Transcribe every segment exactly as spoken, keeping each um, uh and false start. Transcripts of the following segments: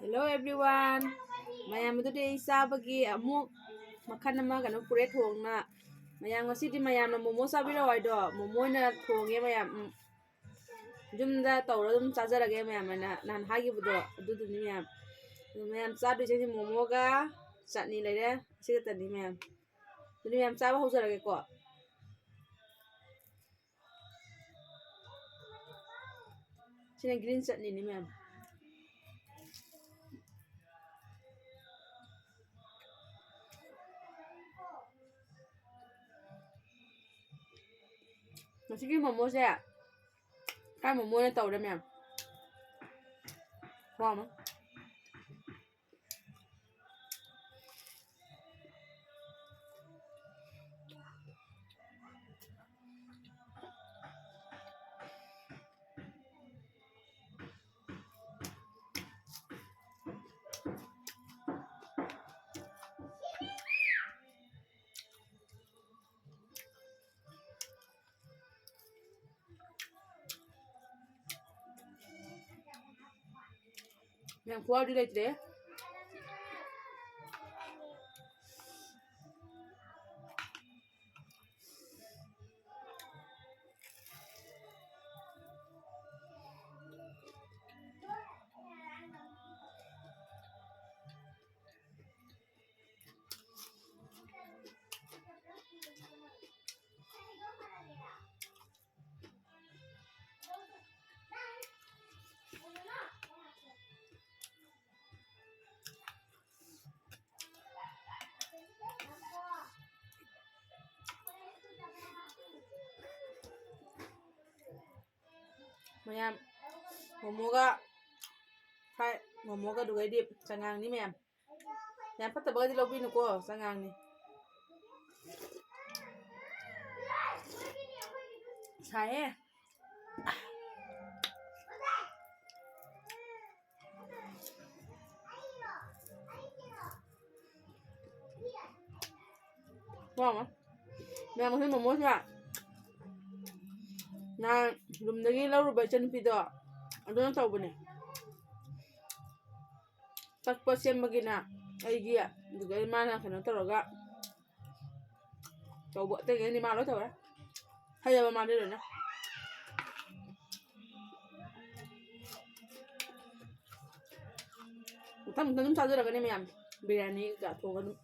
Hello everyone. ꯃꯌꯥꯝ ꯑꯗꯨꯗꯤ ꯑꯩ ꯆꯥꯕꯒꯤ ꯑꯃꯨꯛ ꯃꯈꯜ ꯑꯃ ꯀꯩꯅꯣ ꯄꯨꯔꯦ ꯊꯣꯡꯅ꯫ ꯃꯌꯥꯝ ꯉꯁꯤꯗꯤ ꯃꯌꯥꯝꯅ ꯃꯣꯃꯣ ꯆꯥꯕꯤꯔꯛꯑꯣ ꯍꯥꯏꯗꯣ ꯃꯣꯃꯣ ꯑꯣꯏꯅ ꯊꯣꯡꯉꯦ ꯃꯌꯥꯝ꯫ ꯎꯝ꯫ ꯌꯨꯝꯗ ꯇꯧꯔ ꯑꯗꯨꯝ ꯆꯥꯖꯔꯒꯦ ꯃꯌꯥꯝ ꯑꯅ ꯅꯍꯥꯟ ꯍꯥꯏꯈꯤꯕꯗꯣ ꯑꯗꯨꯗꯨꯅꯤ ꯃꯌꯥꯝ꯫ ꯑꯗꯨ ꯃꯌꯥꯝ ꯆꯥꯗꯣꯏꯁꯦ ꯃꯣꯃꯣꯒ ꯆꯠꯅꯤ ꯂꯩꯔꯦ꯫ ꯁꯤ ꯈꯛꯇꯅꯤ ꯃꯌꯥꯝ꯫ ꯑꯗꯨꯗꯤ ꯃꯌꯥꯝ ꯆꯥꯕ ꯍꯧꯖꯔꯒꯦꯀꯣ꯫ ꯁꯤꯅ green ꯆꯠꯅꯤꯅꯤ ꯃꯌꯥꯝ꯫ ꯉꯁꯤꯒꯤ ꯃꯣꯃꯣꯁꯦ ꯀꯥꯏ ꯃꯣꯃꯣ ꯑꯣꯏꯅ ꯇꯧꯔꯦ ꯃꯌꯥꯝ꯫ ꯋꯥꯃ꯫ ꯌꯥꯝ ꯈꯨꯍꯥꯎꯗꯤ ꯂꯩꯇ꯭ꯔꯦ꯫ ꯃꯌꯥꯝ ꯃꯣꯃꯣꯒ ꯐ꯭ꯔꯥꯏ ꯃꯣꯃꯣꯒ ꯑꯗꯨꯒꯩꯗꯤ ꯆꯉꯥꯡꯅꯤ ꯃꯌꯥꯝ꯫ ꯌꯥꯝ ꯐꯠꯇꯕꯒꯗꯤ ꯂꯧꯕꯤꯅꯨꯀꯣ, ꯆꯉꯥꯡꯅꯤ꯫ ꯁꯥꯏꯍꯦ꯫ ꯋꯥ ꯋꯥ꯫ ꯃꯌꯥꯝ ꯃꯈꯜ ꯃꯣꯃꯣꯁꯤꯅ ꯅꯍꯥꯟ ꯔꯨꯝꯗꯒꯤ ꯂꯧꯔꯨꯕ ꯏꯆꯟꯅꯨꯄꯤꯗꯣ ꯑꯗꯨꯅ ꯇꯧꯕꯅꯦ꯫ ꯇꯛꯄ ꯁꯦꯝꯕꯒꯤꯅ ꯑꯩꯒꯤ, ꯑꯗꯨꯒ ꯃꯥꯅ ꯀꯩꯅꯣ ꯇꯧꯔꯒ ꯇꯧꯕ, ꯑꯇꯩꯉꯩꯗꯤ ꯃꯥ ꯂꯣꯏ ꯇꯧꯔꯦ꯫ ꯍꯩꯔꯕ ꯃꯥꯗꯤ ꯂꯣꯏꯅ꯫ ꯃꯊꯪ ꯃꯊꯪ ꯑꯗꯨꯝ ꯆꯥꯖꯔꯛꯀꯅꯤ ꯃꯌꯥꯝ, ꯕꯤꯔꯌꯥꯅꯤ ꯀꯩꯀꯥ ꯊꯣꯡꯉꯒ ꯑꯗꯨꯝ꯫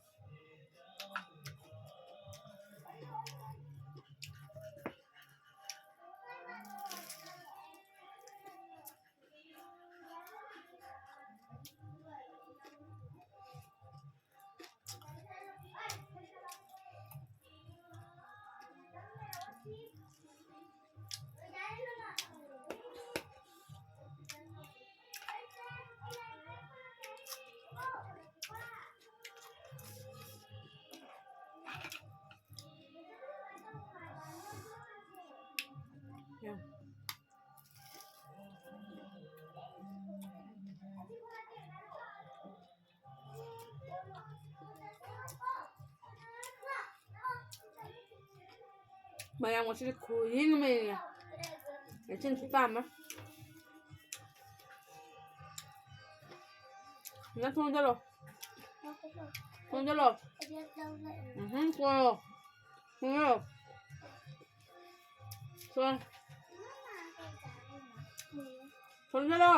ꯃꯌꯥꯝ ꯉꯁꯤꯗꯤ ꯈꯨꯌꯦꯡ ꯑꯃ ꯌꯦꯡꯉꯦ꯫ ꯂꯩꯆꯤꯟ ꯈꯨꯀꯥꯝ ꯑꯃ꯫ ꯅꯪ ꯊꯣꯡ ꯆꯠꯂꯣ꯫ ꯊꯣꯡ ꯆꯠꯂꯣ꯫ ꯎꯝꯍꯨꯝ, ꯊꯣꯡꯉꯣ꯫ ꯊꯣꯡꯉꯣ꯫ ꯊꯣꯡ꯫ ꯊꯣꯡ ꯆꯠꯂꯣ꯫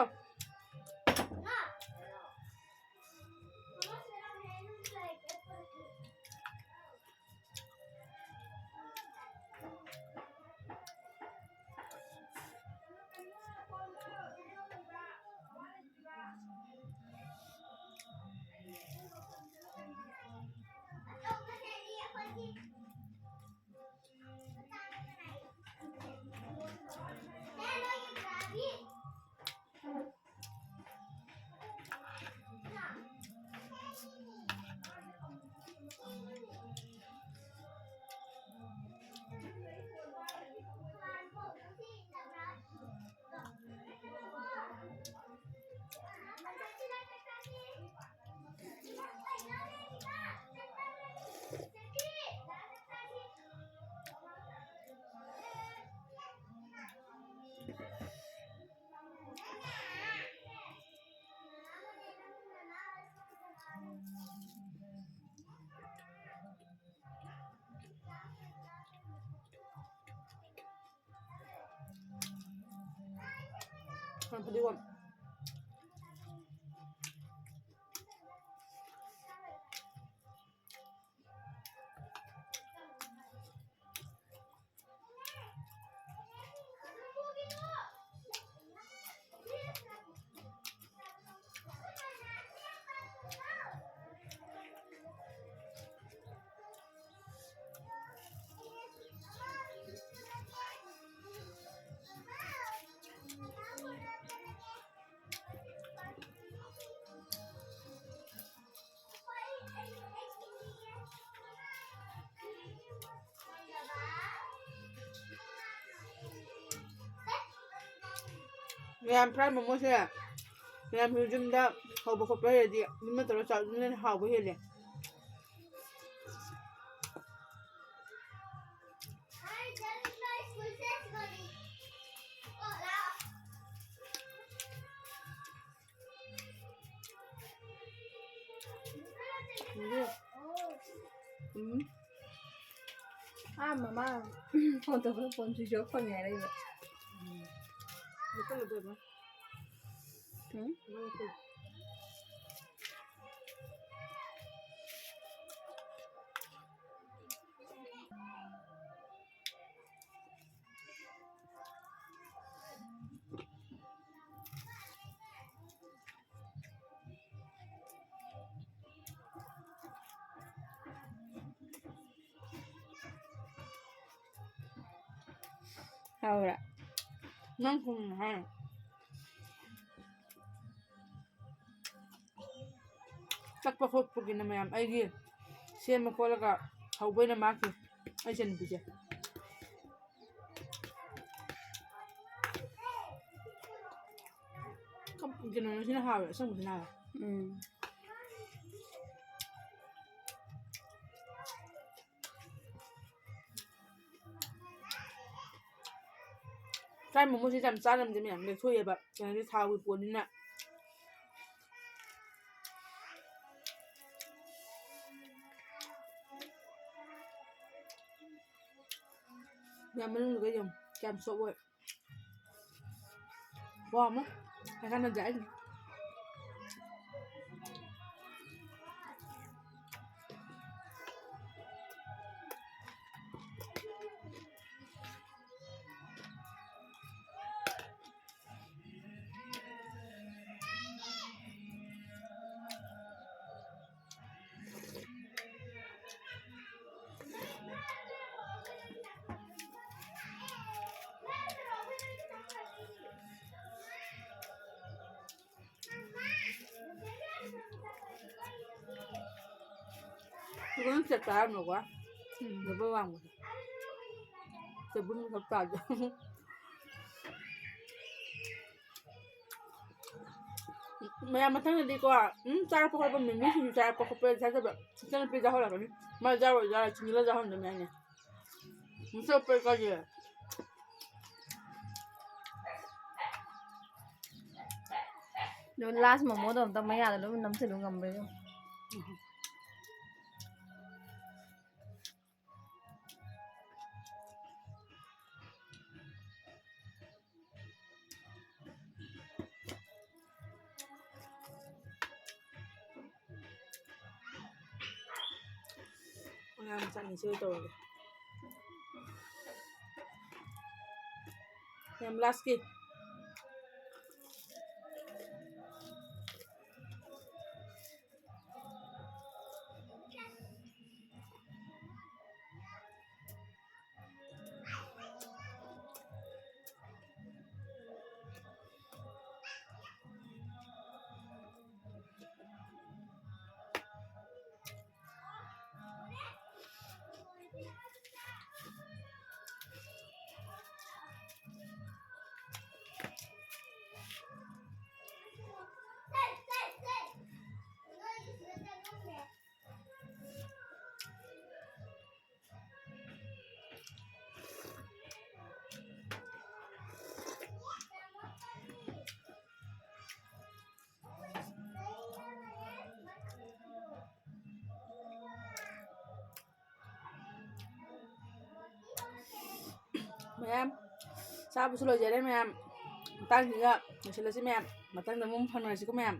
ꯐꯗꯤꯒꯣꯝ꯫ ꯃꯌꯥꯝ fried momoꯁꯦ, ꯃꯌꯥꯝꯁꯨ ꯌꯨꯝꯗ ꯍꯧꯕ ꯈꯣꯠꯄ ꯂꯩꯔꯗꯤ ꯌꯨꯝꯗ ꯇꯧꯔ ꯆꯥꯕꯗꯨꯅ ꯍꯦꯟꯅ ꯍꯥꯎꯕ ꯍꯦꯜꯂꯦ꯫ ꯎꯝ꯫ ꯑꯥ, ꯃꯃꯥ phone ꯇꯧꯕꯗ phone switch off ꯐꯪꯉꯦ ꯍꯥꯏꯔꯛꯏꯕ꯫ ꯎꯝ꯫ ꯎꯝ? ꯍꯥꯎꯕ꯭ꯔꯥ? ꯅꯪ ꯊꯣꯡꯉꯤꯅꯦ ꯍꯥꯏꯔꯣ? ꯀꯛꯄ ꯈꯣꯠꯄꯒꯤꯅ ꯃꯌꯥꯝ ꯑꯩꯒꯤ ꯁꯦꯝꯕ ꯈꯣꯠꯂꯒ ꯍꯧꯕ ꯑꯣꯏꯅ ꯃꯥꯈꯤ ꯑꯩ ꯏꯆꯟꯅꯨꯄꯤꯁꯦ꯫ ꯀꯩꯅꯣꯁꯤꯅ ꯍꯥꯎꯋꯦ, ꯑꯁꯪꯕꯁꯤꯅ ꯍꯥꯎꯋꯦ꯫ ꯎꯝ꯫ Fried momoꯁꯦ ꯌꯥꯝ ꯆꯥꯔꯝꯗꯦ ꯃꯌꯥꯝ, ꯂꯦꯛꯊꯣꯛꯑꯦꯕ꯫ ꯀꯩꯅꯣꯗꯤ ꯊꯥꯎꯒꯤ ꯄꯣꯠꯅꯤꯅ꯫ ꯃꯌꯥꯝ ꯃꯅꯨꯡꯗꯨꯒ ꯌꯦꯡꯉꯨ, ꯀꯌꯥꯝ soft ꯑꯣꯏ꯫ Amo, acá no ya hay. Ibu ꯆꯥꯛ ꯆꯥꯔꯝꯂꯣꯀꯣ꯫ ꯎꯝ꯫ ꯗꯕꯜ ꯋꯥꯡꯕꯗꯣ꯫ ꯆꯦꯕꯨꯟ ꯈꯛ ꯆꯥꯗꯣ꯫ ꯃꯌꯥꯝ ꯃꯊꯪꯗꯗꯤꯀꯣ, ꯎꯝ, ꯆꯥꯔꯛꯄ ꯈꯣꯠꯄ, ꯃꯤꯃꯤ ꯁꯤꯡꯖꯨ ꯆꯥꯔꯛꯄ ꯈꯣꯠꯄ ꯆꯥꯗꯕ ꯏꯆꯟꯅꯨꯄꯤ ꯆꯥꯍꯜꯂꯛꯀꯅꯤ꯫ ꯃꯥ ꯆꯥꯔꯣꯏ ꯆꯥꯔꯣꯏ ꯆꯤꯅꯤꯒ ꯆꯥꯍꯟꯗꯕꯅꯦ ꯑꯩꯅ꯫ ꯃꯁꯛ ꯄꯦꯛꯀꯁꯦ꯫ ꯑꯗꯣ ꯂꯥꯁ ꯃꯣꯃꯣꯗꯣ ꯑꯝꯇ ꯃꯌꯥꯗ ꯂꯣꯏ ꯅꯝꯁꯤꯜꯂꯨ ꯉꯝꯕ꯭ꯔꯥ ꯌꯦꯡꯉꯨ꯫ ꯑꯉꯥꯡ ꯃꯆꯥ ꯑꯅꯤꯁꯤꯒ ꯇꯧꯔꯒꯦ꯫ ꯌꯥꯝ ꯂꯥꯁꯀꯤ꯫ ꯃꯌꯥꯝ ꯆꯥꯕꯁꯨ ꯂꯣꯏꯖꯔꯦ ꯃꯌꯥꯝ꯫ ꯃꯇꯥꯡꯁꯤꯒ ꯂꯣꯏꯁꯤꯜꯂꯁꯤ ꯃꯌꯥꯝ꯫ ꯃꯊꯪꯗ ꯑꯃꯨꯛ ꯐꯪꯅꯔꯁꯤꯀꯣ ꯃꯌꯥꯝ꯫